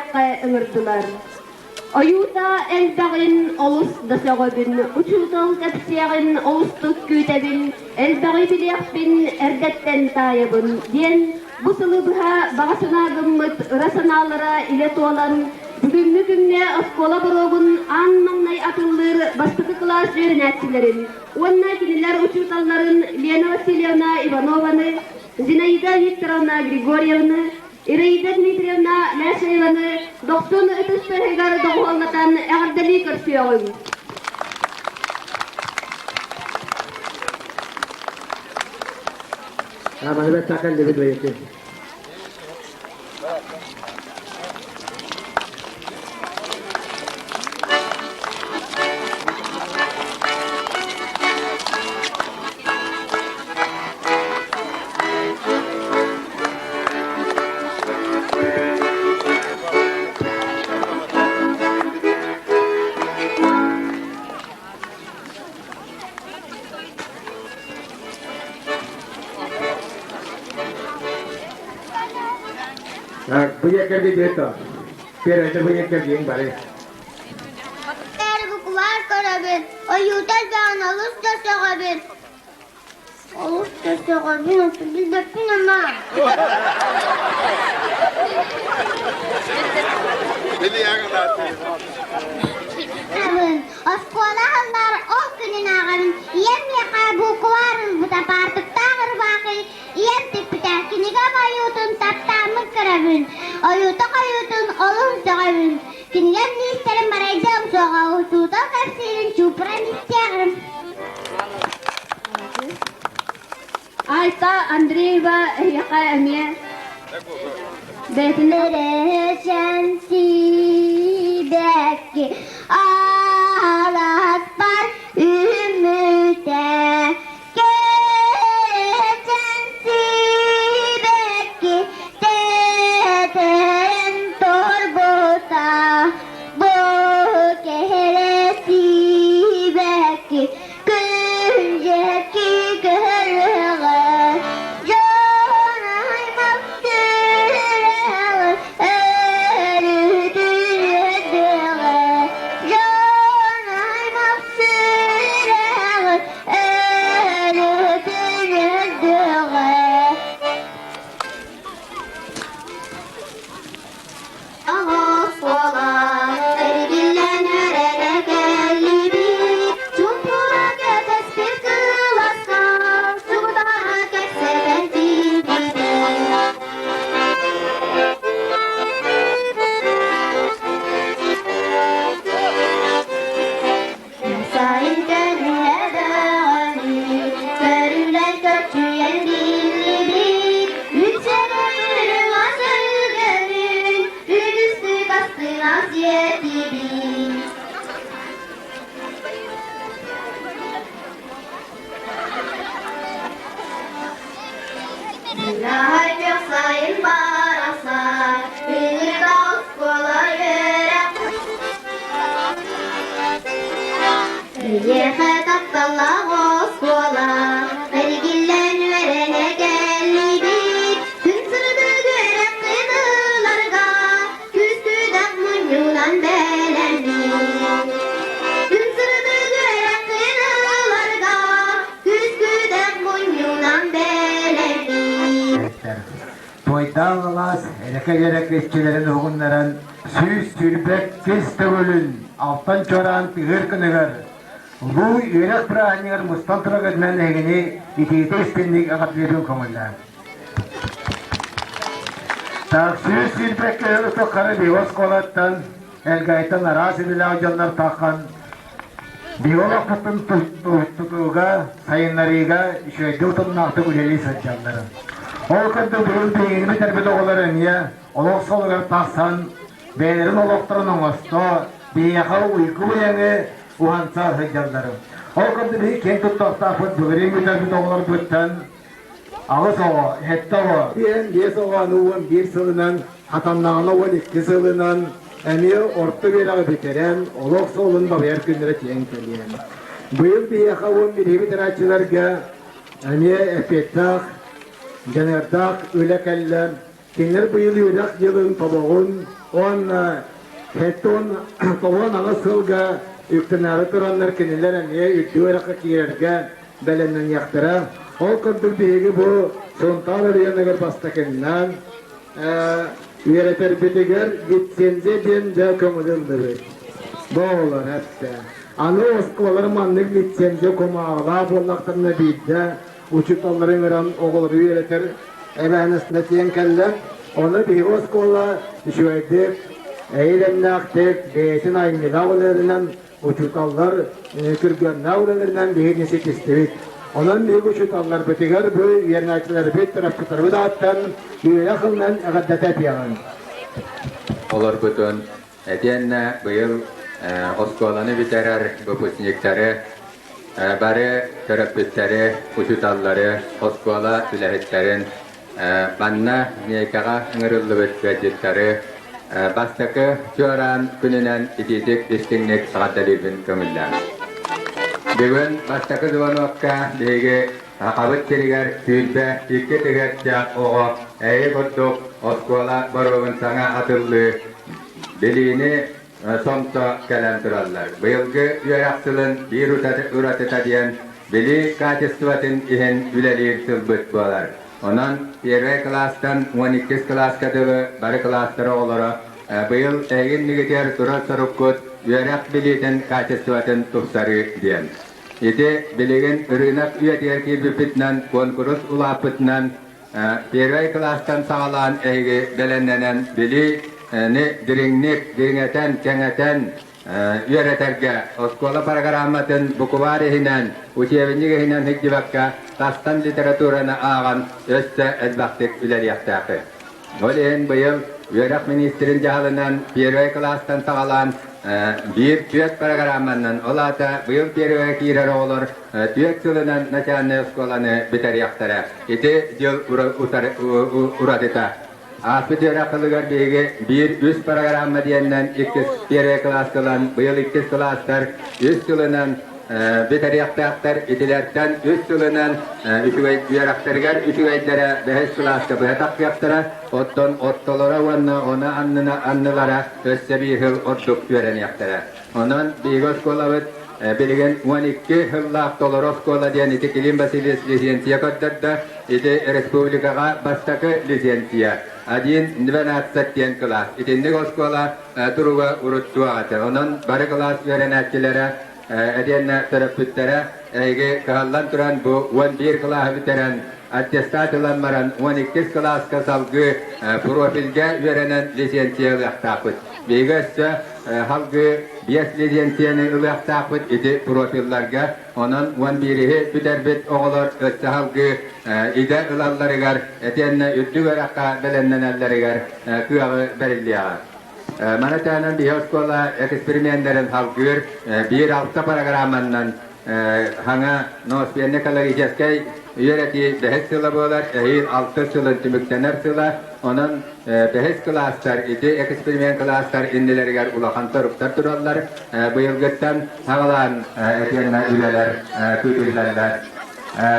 үөрэххэ ыҥырдылар. Ойуута элбэҕин олус да сөҕөбүн, учуутал кэпсиэҕин олустук күүтэбин, элбэҕи билиэхпин эрдэттэн таайабын диэн бу сылы быһа баҕа санаа гыммыт ыра санаалара илэ туолан, бүгүҥҥү күҥҥэ оскуола боруогун аан маҥнай атыллыыр бастакы кылаас үөрэнээччилэрин уонна кинилэр учууталларын Лена Васильевна Иванованы, Зинаида Викторовна Григорьевны, Ираида Дмитриевна Ляшееваны дохсун ытыс тыаһыгар доҕуһуоллатан эҕэрдэлии көрсүөҕүҥ. Так, бу якерге диэто. Перейде бу якерге бары. Эр буквар көрөбүн, ойуута элбэҕин олус да сөҕөбүн. Олус да сөҕөбүн, билбэппин ама. Оскуола аһыллар ол күнүн ааҕабын. Ийэм миэхэ буквар ылбыта паартыктаах ырбаахы ийэм тикпитэ. Кинигэм ойуутун таптааммын көрөбүн. Ойуута хойуутун олус сөҕөбүн. Кинигэм лиистэрин барайдыам суоҕа, учуутал кэпсиирин чуупуран истиэҕим. Айта Андреева эһиэхэ эмиэ бэйэтин Эрэһэчэн сибэкки аласпар үүммүтэ Кэчэн сибэкки тэтэрэн турбута Бу кэрэ сибэкки Күндьэки көрөҕө, дьон аймах сүрэҕи өрүтүрүөҕэ, дьон аймах сүрэҕи өрүтүрүөҕэ. Оскуола эргиллэн үөрэнэ кэллибит, чуҥкура кэтэспит кыласка, субутаҕа кэпсэтэн киирбиппит. Сайын кэллэ даҕаны, көрүлэн көччүйэн биллибит, үксэлэрин ас өлгөмүн, үгүстүк астынан сиэтибит. Бырааһынньык сайын барахсан, ыҥырда оскуола үөрэх. Эйиэхэ тапталлаах оскуола, эргиллэн үөрэнэ кэллибит. Күн сырдык үөрэххин ыларга, Күстүдэх мунньунан бэлэммит. Күн сырдык үөрэххин ыларга, Күстүдэх мунньунан бэлэммит. Туойдаах алаас эрэкэ-эрэкэ иччилэрин уһугуннаран 122 төгүлүн алтан чуораан тыһыыр күнүгэр Улуу үөрэх бырааһынньыгар мустан тураргытынан эһигини итиитэ истинник эҕэрдэлиирин көҥүллээн. Так 122 ытык хары биһиги оскуолаттан Элгээйтэн араас идэлээх дьоннор таххан биһиги олохпутун тутууга, сайыннарыыга үчүгэйдик утумнаахтык үлэлии сылдьаллар. Ол курдук бүгүн биһигини бүтэрбит оҕолор эмиэ олох суолугар тахсан бэйэлэрин олохторун оҥосто, биһиэхэ уйгу быйаҥы уһанса сылдьаллар. Ол курдук биһиги киэн туттуохтаахпыт былырыын бүтэрбит оҕолорбуттан аҕыс оҕо, сэттэ оҕо, диэн биэс оҕону 11 сылынан, хатаннаҕына 12 сылынан эмиэ орто үөрэҕи бүтэрэн, олох суолун бабайар күннэрэ тиийэн кэлиэн. Быйыл биһиэхэ уон бириһи бүтэрээччилэргэ эмиэ эппиэттээх, дьаныардаах үлэ кэллэ. Кинилэр быйыл үөрэх дьылын тобоҕун, Уонна 78 сылга үктэнээри тураннар кинилэр эмиэ үрдүк үөрэххэ киирэргэ бэлэмнэниэхтэрэ. Ол курдук биһиги бу Сунтаар оройуонугар бастакыннан үөрэтэрбитигэр лицензия диэн дьэ көҥүлү ыллыбыт. Бу оҕолор эттэ. Аны оскуолалар маннык лицензия кумааҕылаах буоллахтарына биирдэ учууталлары ыҥыран оҕолору үөрэтэр эбээһинэстэрэ тиийэн кэллэ. Ону биһиги оскуола үчүгэйдик, эйэлэмнээхтик, бэйэтин айымньылаах үлэлэринэн учууталлар күргүөмнээх үлэлэринэн биһигини ситистибит. Онон биһиги учууталларбытыгар бу үөрэнээччилэрбит, төрөппүттэрбит ааттан үөрэх ылынан эҕэрдэтэ этиэҕиҥ. Олорбутун итиэннэ быйыл оскуоланы бүтэрэр выпускниктары бары төрөппүттэри, учууталлары, оскуола үлэһиттэрин манна Ньээкэҕэ ыҥырыллыбыт ыалдьыттары бастакы чуораан күнүнэн итиитик истиҥник эҕэрдэлиирбин көҥүллээн. Бүгүн бастакы звонокка биһиги Сахабыт сиригэр 22 тыһыынча оҕо эйи курдук оскуола боруогун саҥа атыллыы билиини сомсо кэлэн тураллар. Быйылгы үөрэх сылын биир уратыта диэн билии качествотын иһин үлэлиир сылбыт буолар. Онон первый кылаастан 12 кылааска дылы бары кылаастар оҕолоро быйыл эһигин мигитигэр турар соруккут үөрэх билиитин качествотын тупсарыы диэн. Ити билигин ырыынак үйэтигэр киирбиппитинэн, куонкурус улааппытынан первый кылаастан саҕалаан эһиги бэлэмнэнэн билиини дириҥник дириҥэтэн, кэҥэтэн үөрэтэргэ оскуола программатын букубаар иһинэн, учебник иһинэн сылдьыбакка тастан литератураны ааҕан өссө элбэхтик үлэлиэхтээххит. Ол иһин быйыл үөрэх министрин дьаһалынан первый кылаастан саҕалаан биир түөрт программанан, ол аата быйыл первыйга киирэр оҕолор түөрт сылынан начальнай оскуоланы бүтэриэхтэрэ. Ити дьыл уратыта. Ааспыт үөрэх сылыгар биһиги биир үс программа диэннэн иккис первый кылааска ылан, быйыл иккис кылаастар үс сылынан бүтэриэхтээхтэр. Итилэртэн үс сылынан үчүгэй үөрэхтэригэр үчүгэйдэрэ бэһис кылааска быһа тахсыахтара, оттон ортолоро уонна ону аннына аннылара өссө биир сыл ордук үөрэниэхтэрэ. Онон биһиги оскуолабыт билигин 12 сыллаах толору оскуола диэн ити Клим Васильевич лизенция көрдөрдө. Ити республикаҕа бастакы лизенция. Один двенадцать диэн кылаас. Итинник оскуола туруга урут суох этэ. Онон бары кылаас үөрэнээччилэрэ этиэннэ төрөппүттэрэ эһиги кыһаллан туран бу 11 кылааһы бүтэрэн аттестат ылан баран 12 кылааска салгыы профильга үөрэнэн лицензия ылыахтаахпыт. Биһиги өссө салгыы биэс лицензияны ылыахтаахпыт ити профилларга. Онон 11-иһи бүтэрбит оҕолор өссө салгыы идэ ылалларыгар, этиэннэ үрдүк үөрэххэ бэлэмнэнэллэригэр кыаҕы бэриллиэҕэ. Маны таһынан биһи оскуола эксперименнэрин салгыыр биир алта программаннан хаҥа ноосферно-экологическай үөрэтии бэһис сыла буолар, эһиил алтыс сылын түмүктэнэр сыла. Онон бэһис кылаастар, ити эксперимент кылаастар иннилэригэр улахан соруктар тураллар. Быйылгыттан саҕалаан итиэннэ үлэлэр күүтүллэллэр.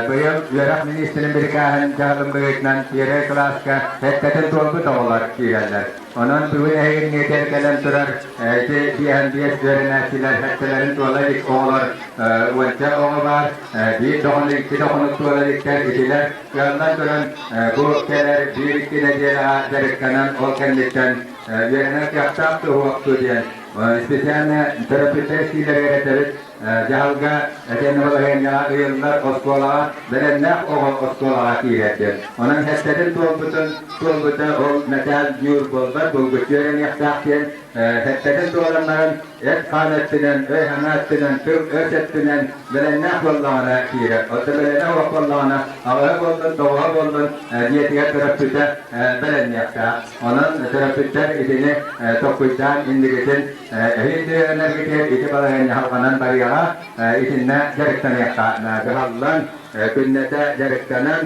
Быйыл үөрэх министрин бирикааһын дьаһалын быһыытынан первэй кылааска сэттэтин туолбут оҕолор киирэллэр. Онон бүгүн эһигинниэтигэр кэлэн турар ити биэһэн биэс үөрэнээччилэр сэттэлэрин туола илик оҕолор уонча оҕо баар, биир доҕону, икки доҕону туола иликтэр итилэр кыаллан туран бу кэлэр биир-икки нэдиэлэҕэ дьарыктанан ол кэнниттэн үөрэнэр кыахтаах туһуохту диэн специально төрөппүттэр истиилэригэр этэбит дьаһалга этиэннэ балаһыанньаҕа ыйыллар оскуолаҕа бэлэмнээх оҕо оскуолаҕа киирэр диэн. Онон сэттэтин туолбутун туолбута ол мэтээл ньуур буолбат, булгуччу үөрэниэхтээх диэн сэттэтин туолан баран эт-хаан өттүнэн, өй-санаа өттүнэн, тыл-өс өттүнэн бэлэмнээх буоллаҕына киирэр. Оттон бэлэмэ суох буоллаҕына, аҕыһа буоллун, тоҕуһа буоллун дьиэтигэр төрөппүтэ бэлэмниэхтээх. Онон төрөппүттэр итини толкуйдаан инникитин Эһиги үөрэнэргитигэр ити балаһыанньа салҕанан барыаҕа, итиннэ дьарыктаныахха наадыһаллан, күннэтэ дьарыктанан,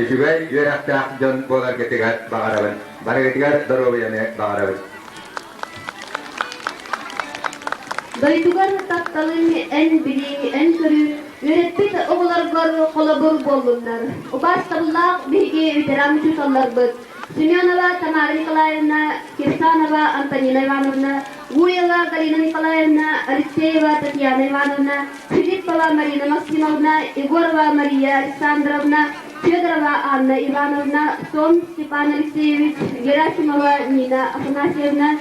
үчүгэй үөрэхтээх дьон буоларгытыгар баҕарабын. Барыгытыгар доруобуйаны баҕарабын. Дойдугар тапталыҥ, эн билииҥ, эн көрүүҥ үөрэппит оҕолоргор холобур буоллуннар. Убаастабыллаах биһиги ветеран учууталларбыт. Семенова Тамара Николаевна, Кирсанова Антонина Ивановна, Гуева Галина Николаевна, Алексеева Татьяна Ивановна, Филиппова Марина Максимовна, Егорова Мария Александровна, Федорова Анна Ивановна, Сон Степан Алексеевич, Герасимова Нина Афанасьевна,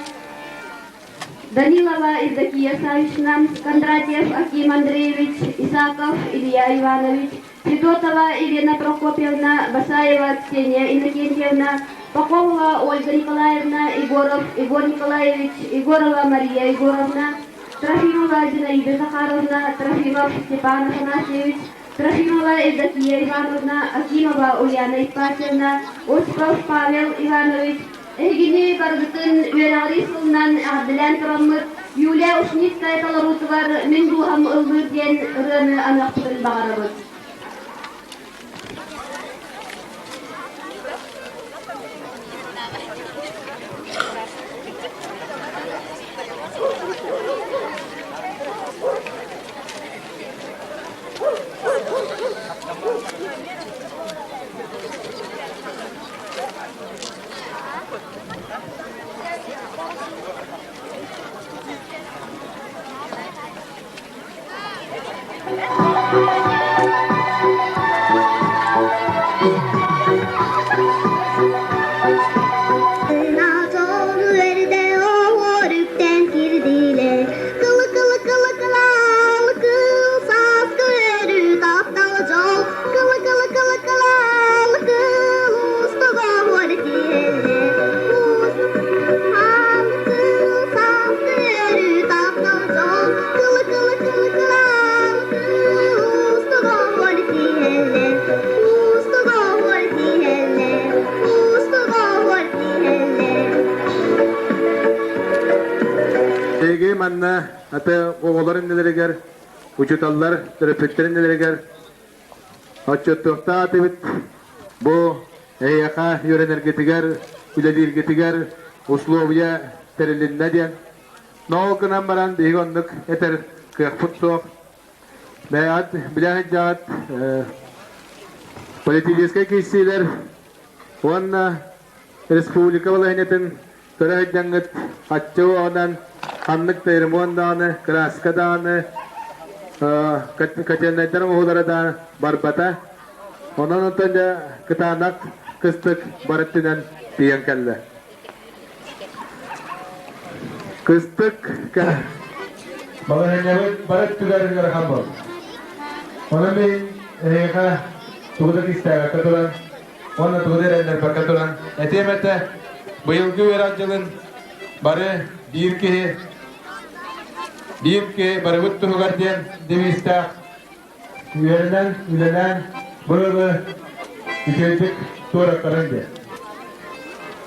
Данилова Евдокия Савична, Кондратьев Аким Андреевич, Исаков Илья Иванович, Федотова Елена Прокопьевна, Басаева Ксения Иннокентьевна, Попова Ольга Николаевна, Егоров Егор Николаевич, Егорова Мария Егоровна, Трофимова Зинаида Захаровна, Трофимов Степан Афанасьевич, Трофимова Евдокия Ивановна, Акимова Ульяна Ипатьевна, Осипов Павел Иванович, Эһигини барыгытын үөрэҕирии сылынан эҕэрдэлээн тураммыт Юлия Ушницкая толоруутугар «Мин дууһам ыллыыр» диэн ырыаны аныахпытын баҕарабыт. Кылы кылы кылы кылаал кыл сааскы өрүү таптал дьол кылы кылы кылы кылаал кыл устугар тиэллэ Ал кыл сааскы өрүү таптал дьол кылы кылы кылы кылаал кыл устугар тиэллэ устугар тиэллэ устугар тиэллэ Эһиги манна аты оҕолор иннилэригэр, учууталлар, төрөппүттэр иннилэригэр отчуоттуохтаах этибит. Бу эһиэхэ үөрэнэргитигэр, үлэлииргитигэр условия тэрилиннэ диэн. Но ол гынан баран биһиги оннук этэр кыахпыт суох. Бэйэҕит билэ сылдьаҕыт политическай киирсиилэр уонна республика балаһыанньатын Көрө сылдьаҥҥыт хаччы уоҕунан ханнык да ремонт даҕаны, краска даҕаны, котельнайдар оҥоһуулара да барбата. Онон онтон дьэ кытаанах кыстык бар өттүнэн тиийэн кэллэ. Кыстык балаһыанньабыт бар өттүгэр ыарахан буолла. Онон мин эһиэхэ тугу да кистээбэккэ туран Уонна тугу да эрэннэрбэккэ туран, этиэм этэ, быйылгы үөрэх дьылын бары биир киһи, биир киһи барыбыт туһугар диэн девизтээх үөрэнэн, үлэлээн бу ыалы үчүгэйдик туораттаран диэн.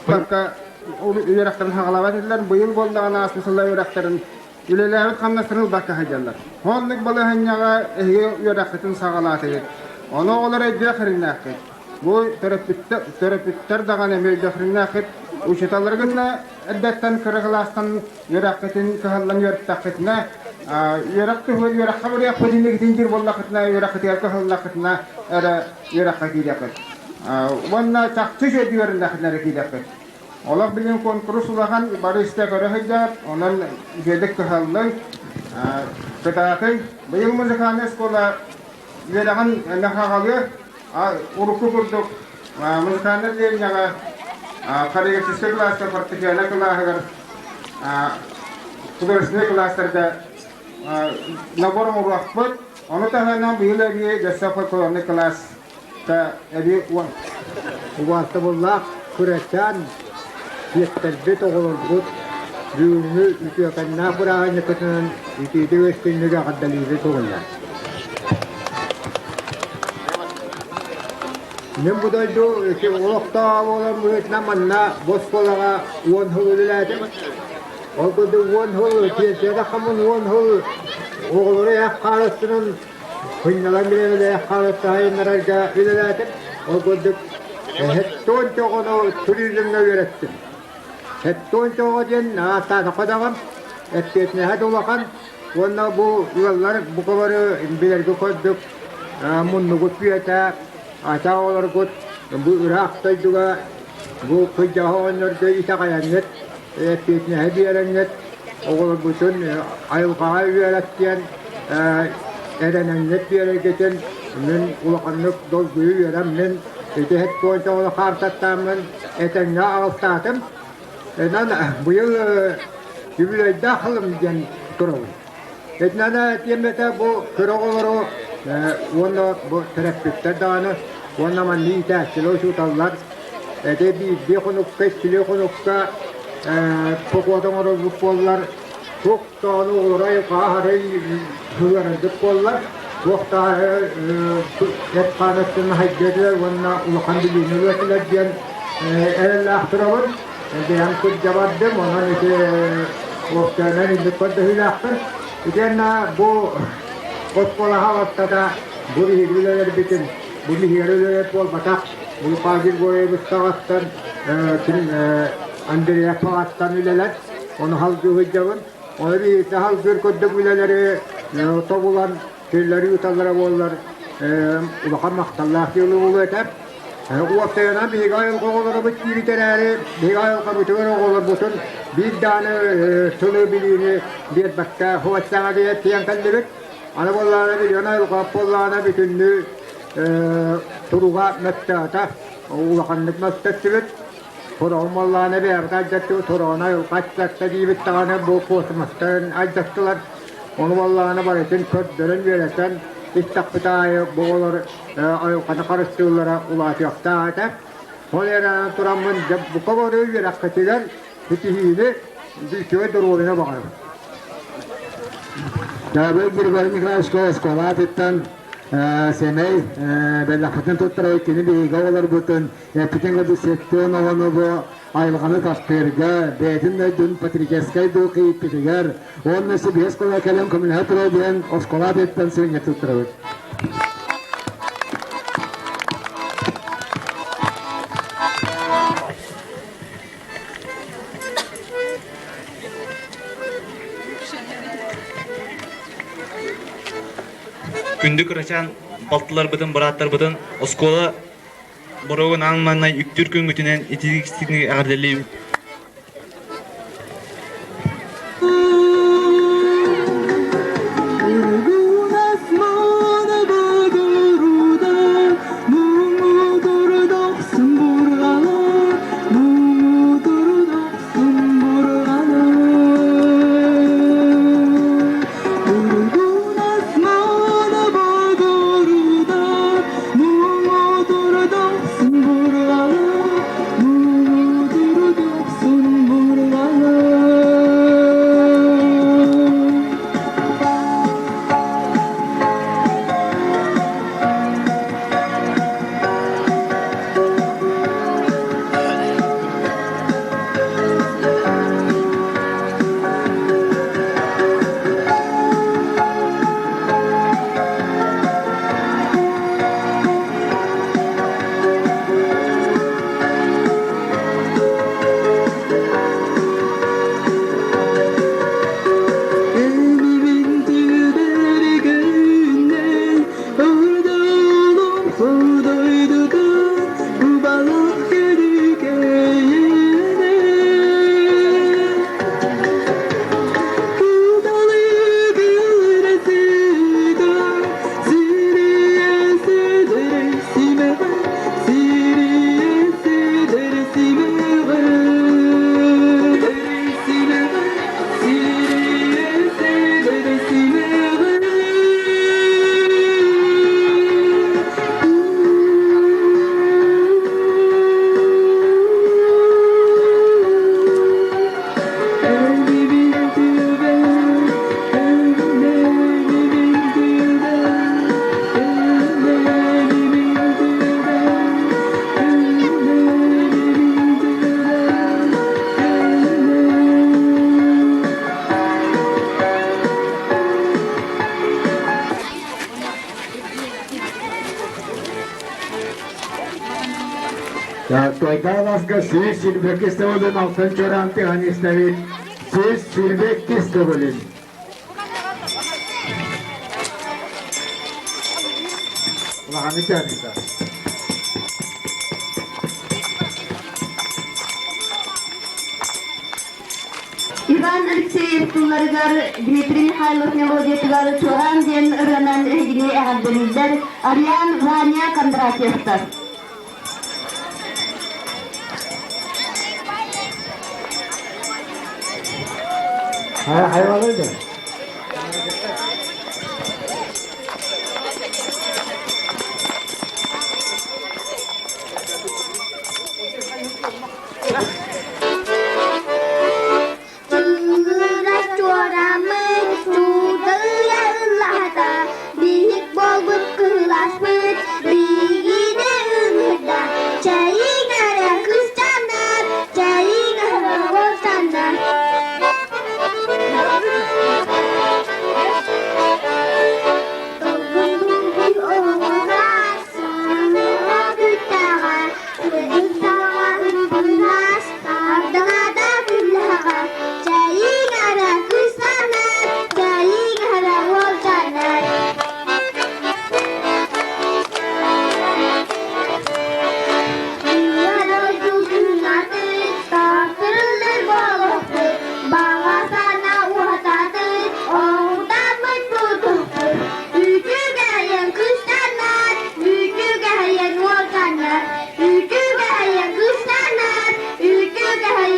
Бакка үөрэхтэрин хаҕалаабат этилэр. Быйыл буоллаҕына ааспыт сыллар үөрэхтэрин үлэлээбит хамнастарын ылбакка сылдьаллар. Оннук балаһыанньаҕа эһиги үөрэххитин саҕалаатыгыт. Ону оҕолор өйдүөх эриннээххит. Бу төрөппүттэр, төрөппүттэр даҕаны эмиэ өйдүөх эриннээххит. Учууталларгын эрдэттэн кыра кылаастан үөрэххитин кыһаллан үөрэттэххитинэ, үөрэх туһугар үөрэххэ барыахпыт инникитин диир буоллаххытына, үөрэххитигэр кыһаллаххытына эрэ үөрэххэ киириэххит. Уонна чахчы үчүгэйдик үөрэннэххитинэ эрэ киириэххит. Олох билигин куонкурус улахан, бары истэ көрө сылдьар, онон үчүгэйдик кыһаллыҥ, кытаатыҥ. Быйыл музыкальнай оскуола үөрэҕин эмэ хаҕалыа, урукку курдук музыкальнай отделениеҕа хореографическай кылааска, фортепиано кылааһыгар, художественнай кылаастарга набор оҥоруохпут. Ону таһынан быйыл эбии өссө фольклорнай кылаас эбии Убаастабыллаах кырачаан сиэттэрбит оҕолорбут бүгүҥҥү үтүөкэннээх бырааһынньыккытынан итиитик истиҥник эҕэрдэлиибит уһуллар. Мин бу дойду олохтооҕо буолан быһыытынан манна бу оскуолаҕа уон сыл үлэлээтим. Ол курдук уон сыл пенсияда хаммын уон сыл оҕолору эх хаарыстынан Сынньалаҥ бириэмэлээх хаалыттаһайыннарарга үлэлээтим. Ол курдук Хеттуон оҕону туризмҥа үөрэттим. Хеттуон оҕо диэн ааттаатахха даҕан эппиэтинэһэ да улахан уонна бу ыаллар бука бары билэргэ курдук муннугут бүөтэ, ата оҕолоргут бу ыраах дойдуга Бу кырдьаҕас оҕонньорго итэҕэйэҥҥит, эппиэтинэһи биэрэҥҥит, оҕолоргутун айылҕаҕа үөрэттиэн, эрэнэҥҥит биэрэргитин мин улаханнык долгуйу үөрэммин, ити һэт оҕону хаартаттааммын этэҥҥэ аҕалтаатым. Онон быйыл үбүлүөйдээх сылым диэн турабын. Итинэн этиэм этэ бу кыра оҕолору уонна бу төрөппүттэр даҕаны уонна манна иитээччилэр учууталлар эти биирдии хонукка, иккилии хонукка похуот оҥорорбут буоллар, туох даҕаны оҕолору айылҕаҕа аһары сыһыарарбыт буоллар, туох даҕаны эт-хаан өттүн хайдыа этилэр уонна улахан билиини ылыа этилэр диэн эрэллээх турабын. Бэйэм кырдьа бардым, онон ити уопсайынан инник көрдөһүүлээхпин. Итиэннэ бу оскуолаҕа бастата бу биһиги үлэлэрбитин, бу биһиги үлэлэр буолбатах, Лука Григорьевич саҕаттан, ким Андреев саҕаттан үлэлэр, ону салгыы сылдьабын. Ону биһиги салгыыр курдук үлэлэри тобулан, Кинилэри ыыталлара буоллар, улахан махталлаах дьыала буолуо этэ. Уопсайынан биһиги айылҕа оҕолоробут диибит эрээри, биһиги айылҕабытыгар оҕолорбутун биир даҕаны тылы билиини биэрбэккэ хуоттаҥа диэн тиийэн кэллибит. Аны буоллаҕына билигин айылҕа буоллаҕына бүтүннүү туруга мөттөөтө, улаханнык мөттөттүбүт. Сороҕун буоллаҕына бэйэбит алдьаттыбыт, сороҕун айылҕа алдьатта диибит даҕаны бу космостан алдьаттылар. Ону буоллаҕына барытын көрдөрөн үөрэтэн истэхпит аайы бу оҕолор айылҕаны харыстыыллара улаатыахтаах этэ. Ол эрэн тураммын дьэ бука бары үөрэххитигэр ситиһиини, үчүгэй доруобуйаны баҕарабын. Дабыл Григорий Николаевичка оскуола аатыттан сэмэй бэлэхпитин туттарабыт кини биһиги оҕолорбутун Эппитин курдук сэттиэн оҕону бу айылҕаны таптыырга, бэйэтин дойдун патриотическай дух ииппитигэр уонна сибиэс оскуола кэлэн көмөлөһө турар диэн оскуола аатыттан сыынньа туттарабыт. Күндү кырачаан балтыларбытын, бырааттарбытын оскуола Боруогун аан маҥнай үктүүр күҥҥүтүнэн итиитик эҕэрдэлиибин. Туойдааласка 122 төгүлүн алтан чораан тыаһын истэбит. 122 төгүлүн. Улаханы чарыта. Иван Алексеев тылларыгар Дмитрий Михайлов мелодиятыгар Чуораан диэн ырыанан эһигини эҕэрдэлииллэр Ариан Ваня Кондратьевтар. Хайвалыйды. Чыҥыра чуораммыт, чууталыйа ыллаһата, биһик буолбут кыыласпыт, биһигини ыҥырда, чэйиҥ эрэ кыысчааннар, чэйиҥ эрэ уолчааннар. Долгуйдугуй оҕолор, саҥа бүттэҕэ,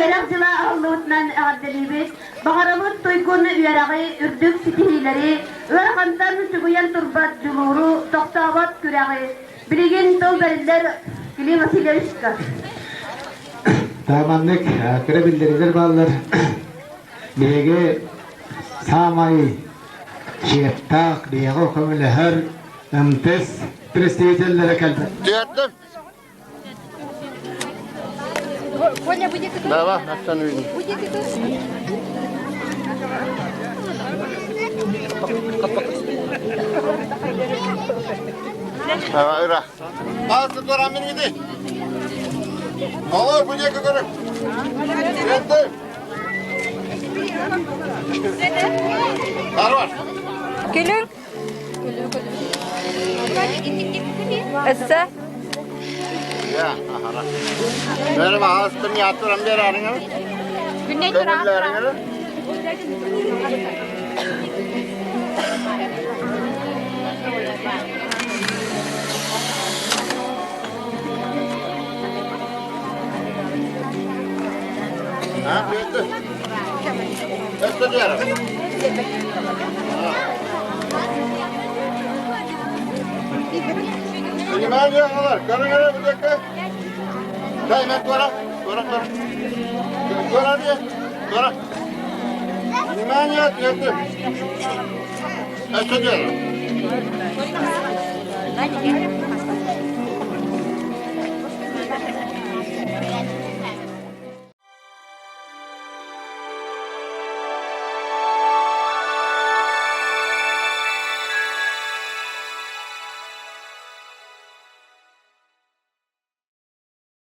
Үөрэх дьыла аһыллыбытынан эҕэрдэлиибит. Баҕарабыт туйгун үөрэҕи, үрдүк ситиһиилэри, ыарахантан чугуйан турбат дьулууру, тохтообот күрэҕи. Билигин тыл бэриллэр Клим Васильевичка. Тааманнык кыра биллэрилэр бааллар. Биһиги саамай чиэптаах, биһиэхэ көмөлөһөр МТС представителлэрэ кэлбит. Түөртүм. Давай, останови. Давай, ура. Асы турамын гиди. Алло, bu ne kadar? Yetti. Var. Күлүҥ. Өссө. Ya, ahara. Merhaba, astım yatıram bir arınır. Күнней тураан Көмүлләріңір. Ha, yetti. Yetti diyorum. Внимание, алар, көрүңөр бу жакка. Дай мен туора, туора, туора. Туора дии, туора. Внимание, yetti. Yetti diyorum.